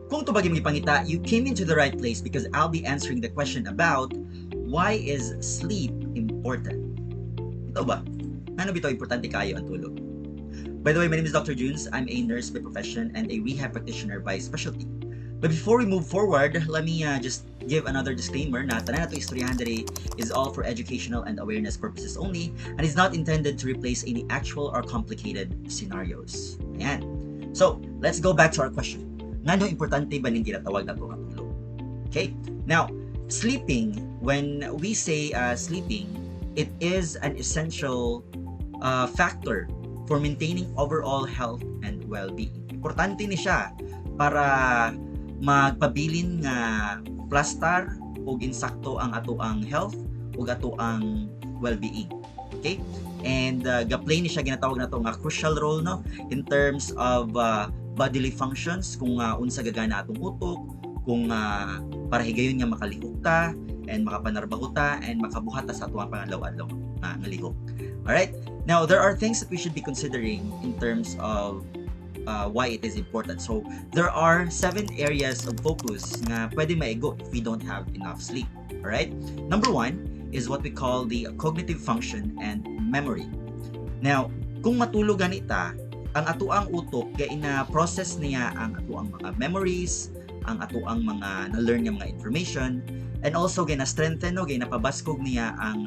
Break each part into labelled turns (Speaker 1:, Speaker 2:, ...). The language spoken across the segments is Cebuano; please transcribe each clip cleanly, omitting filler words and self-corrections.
Speaker 1: Kung tubag imong gipangita, you came into the right place because I'll be answering the question about why is sleep important? Ito ba? Ano bitaw importante kaayo ang tulog? By the way, my name is Dr. Junes. I'm a nurse by profession and a rehab practitioner by specialty. But before we move forward, let me just give another disclaimer na tanan nato istoryahan diri is all for educational and awareness purposes only and is not intended to replace any actual or complicated scenarios. Ayan. So, let's go back to our question. Ngano importante ba ning ginatawag nato nga tulog? Okay? Now, sleeping, when we say sleeping, it is an essential factor for maintaining overall health and well-being. Importante ni siya para magpabilin nga plastar ug insakto ang atoang health ug atoang well-being. Okay? And ga-play ni siya ginatawag nato nga crucial role, no, in terms of bodily functions, kung unsa gagana atong utok, kung para higayon nga makalihok ta and makapanarbaho ta and makabuhat ta sa atoang pangadlaw-adlaw nga lihok. Alright? Now, there are things that we should be considering in terms of why it is important. So, there are seven areas of focus nga pwede maigo if we don't have enough sleep. Alright? Number one is what we call the cognitive function and memory. Now, kung matulog ganita, ang atoang utok kay na process niya ang atoang mga memories, ang atoang mga na-learn nga mga information, and also gina strengthen, no, gina pabaskog niya ang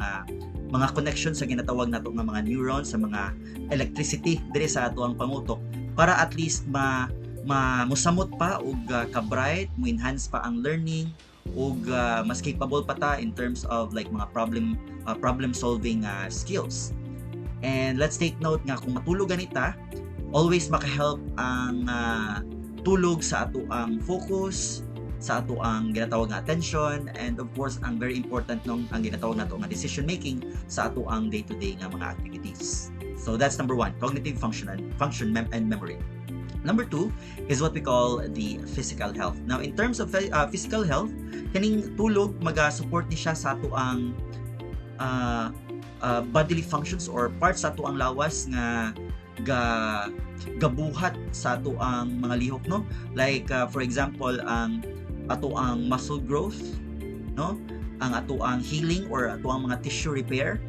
Speaker 1: mga connection sa ginatawag nato nga mga neurons, sa mga electricity diri sa atoang pangutok, para at least ma ma musamot pa og ka-bright, mo enhance pa ang learning ug mas capable pa ta in terms of like mga problem solving skills. And let's take note nga kung matulog ganita, always makahelp ang tulog sa atoang focus, sa atoang ginatawag nga attention, and of course, ang very important nung ang ginatawag nato nga decision making sa atoang day-to-day nga mga activities. So that's number one, cognitive function and memory. Number two is what we call the physical health. Now, in terms of physical health, kaning tulog maga-support ni siya sa atoang bodily functions or parts sa atoang lawas nga ga gabuhat sa atoang mga lihok, no, like for example, ang atoang muscle growth, no, ang atoang healing or atoang mga tissue repair,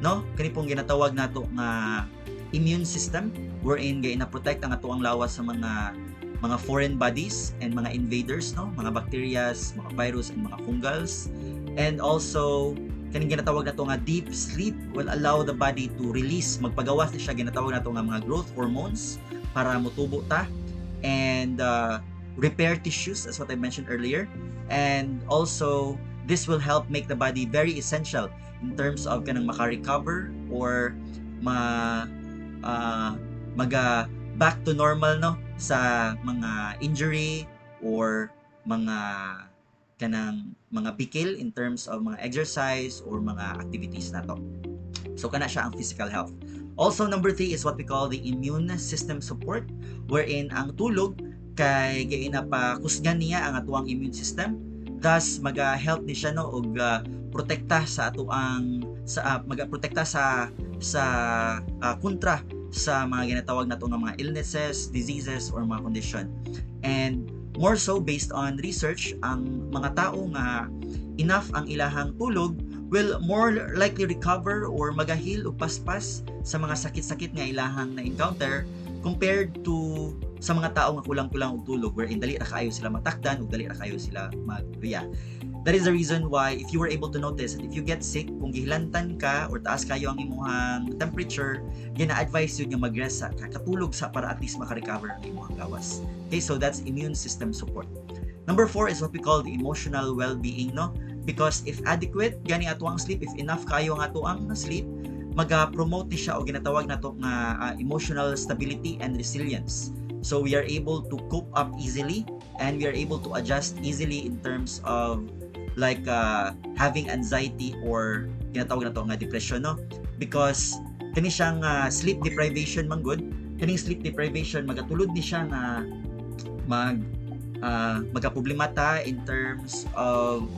Speaker 1: no, kani pong ginatawag nato nga immune system, wherein gay na protect ang atoang lawas sa mga foreign bodies and mga invaders, no, mga bacterias, mga virus and mga fungals. And also kaning ginatawag nato nga deep sleep will allow the body to release, magpagawas ni siya ginatawag nato nga mga growth hormones para motubo ta and repair tissues, as what I mentioned earlier. And also this will help make the body very essential in terms of kanang maka-recover or ma maga back to normal, no, sa mga injury or mga kanang mga bikil in terms of mga exercise or mga activities nato. So kana siya ang physical health. Also, number three is what we call the immune system support, wherein ang tulog kay gaina pa kusgan niya ang atoang immune system. Thus maga-help ni siya, no, og protekta sa atoang sa maga-protekta sa kontra sa mga ginatawag nato nga mga illnesses, diseases or mga condition. And more so, based on research, ang mga tao nga enough ang ilahang tulog will more likely recover or magahil og paspas sa mga sakit-sakit nga ilahang na-encounter compared to sa mga tao nga kulang-kulang og tulog, wherein dali ra kaayo sila matakdan ug dali ra kaayo sila magluya. That is the reason why, if you were able to notice that if you get sick, kung gihilantan ka or taas kaayo ang imuhang temperature, gina-advise yun nga mag-rest sa ka, katulog sa, para at least maka-recover ang imuhang gawas. Okay, so that's immune system support. Number four is what we call the emotional well-being, no? Because if adequate gani ato ang sleep, if enough kaayo ang ato ang sleep, maga-promote ni siya og ginatawag nato nga emotional stability and resilience. So we are able to cope up easily and we are able to adjust easily in terms of like having anxiety or ginatawag nato nga depression, no? Because kani siyang sleep deprivation man gud, kaning sleep deprivation magatulod ni siya nga magka-problema ta in terms of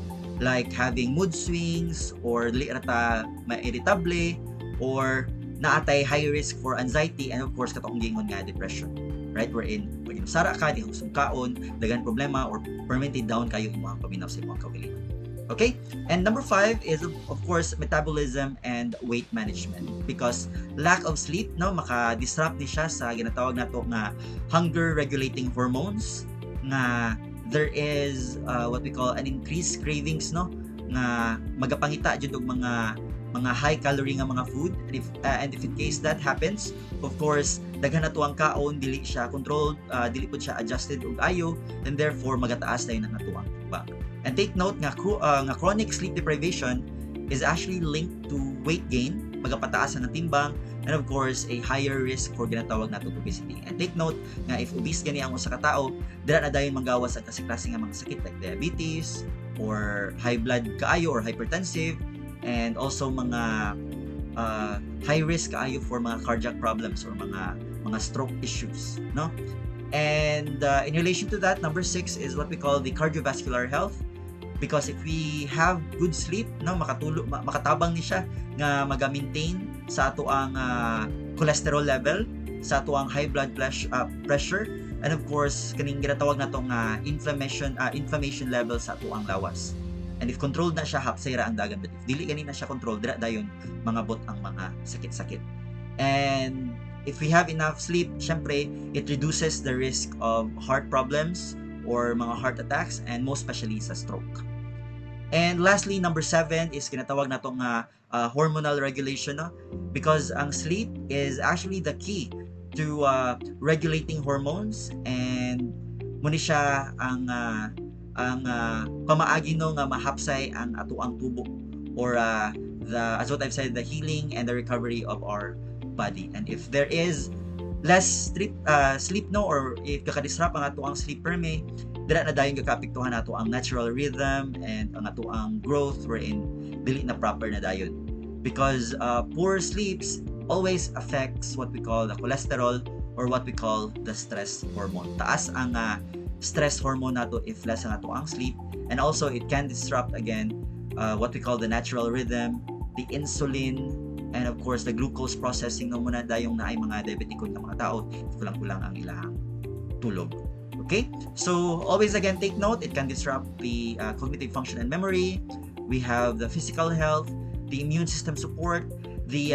Speaker 1: like having mood swings or dili ra ta ma-irritable or naatay high risk for anxiety and, of course, katong giingon nga depression. Right? Wherein, pag sara ka, di ka kaon, daghan problema, or permanently down kayo imong paminaw sa imong kaugalingon. Okay? And number five is, of course, metabolism and weight management. Because lack of sleep, no, maka-disrupt ni siya sa ginatawag nato nga hunger regulating hormones, nga there is what we call an increased cravings, no, nga magapangita jud og mga high calorie nga mga food. And if in case that happens, of course, daghan na tuang kaon, dili siya controlled, dili pud siya adjusted og ayo, and therefore magataas dayon ang atuang timbang. And take note nga chronic sleep deprivation is actually linked to weight gain, magapataas ang timbang, and of course, a higher risk for ginatawag nato obesity. And take note nga if obese gani ang usa ka tao, dira na dayon manggawas ang klase nga mga sakit like diabetes or high blood kaayo or hypertensive, and also mga high risk kaayo for mga cardiac problems or mga stroke issues, no? And in relation to that, number six is what we call the cardiovascular health, because if we have good sleep, no, makatulog, makatabang ni siya nga maga-maintain sa ato ang cholesterol level, sa ato ang high blood pressure, and of course kaning ginatawag nato nga inflammation level sa ato ang lawas. And if controlled na siya, hapsay ra ang dagan, but if dili gani na siya controlled, dira dayon mangabot ang mga sakit-sakit. And if we have enough sleep, syempre it reduces the risk of heart problems or mga heart attacks, and most especially sa stroke. And lastly, number seven is ginatawag nato nga hormonal regulation, no? Because ang sleep is actually the key to regulating hormones, and muni siya ang pamaagi, no, nga mahapsay ang atoang tubo or the as what I've said, the healing and the recovery of our body. And if there is less sleep, no, or if kaka-disrupt ang atoang sleep perme, dira na dayon gakaapektuhan nato ang natural rhythm and ang atoang growth, wherein dili na proper na dayon, because poor sleeps always affects what we call the cholesterol or what we call the stress hormone. Taas ang stress hormone nato if less ang ato ang sleep. And also it can disrupt again what we call the natural rhythm, the insulin, and of course the glucose processing, no? Mao na dayong naay mga diabetic nga mga tao if kulang-kulang ang ilang tulog. Okay, so always again take note, it can disrupt the cognitive function and memory. We have the physical health, the immune system support, the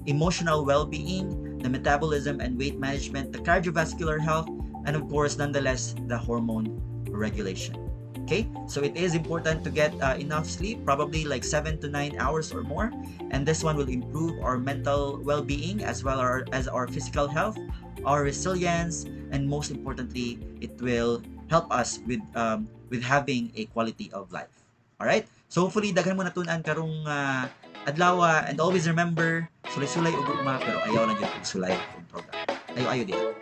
Speaker 1: emotional well-being, the metabolism and weight management, the cardiovascular health, and of course, nonetheless, the hormone regulation. Okay, so it is important to get enough sleep, probably like 7 to 9 hours or more, and this one will improve our mental well-being as well as our physical health, our resilience, and most importantly, it will help us with having a quality of life. All right? So hopefully daghan mo natun-an karong adlaw, and always remember, sulay-sulay og ugma, pero ayaw lang jud og sulay og droga. Ayo ayo diha.